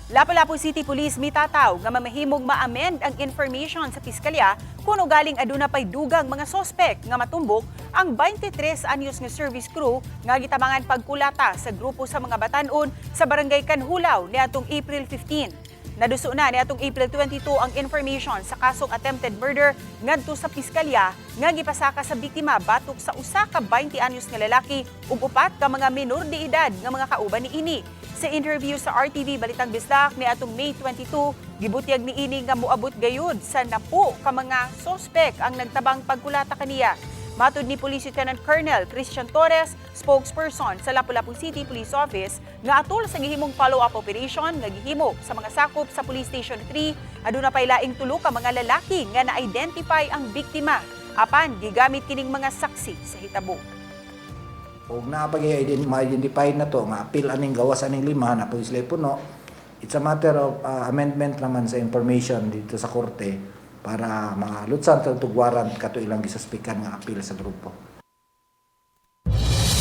Lapu-Lapu City Police mitataw nga mamahimong ma-amend ang information sa piskalya kung ugaling aduna pay dugang mga sospek nga matumbok ang 23 anyos nga service crew nga gitabangan pagkulata sa grupo sa mga batanon sa Barangay Canjulao niadtong April 15. Naduso na niadtong April 22 ang information sa kasong attempted murder ngadto sa piskalya nga gipasaka sa biktima batok sa usa ka 20 anyos nga lalaki ug upat ka mga menor de edad nga mga kauban niini. Sa interview sa RTV Balitang Bisdak niadtong May 22, gibutyag niini nga moabot gayud sa 10 ka mga sospek ang nagtabang pagkulata kaniya. Matud ni Police Lieutenant Colonel Christian Torres, spokesperson sa Lapu-Lapu City Police Office, nga atol sa gihimong follow-up operation nga gihimo sa mga sakop sa Police Station 3, aduna pay laing tulo ka mga lalaki nga na-identify ang biktima. Apan gigamit kining mga saksi sa hitabo. Ug naa pa ma-identify na to nga apil aning gawas aning lima na pud sila puno. It's a matter of amendment naman sa information dito sa korte para malutsan tong warrant kato ilang gisuspikan nga apil sa grupo.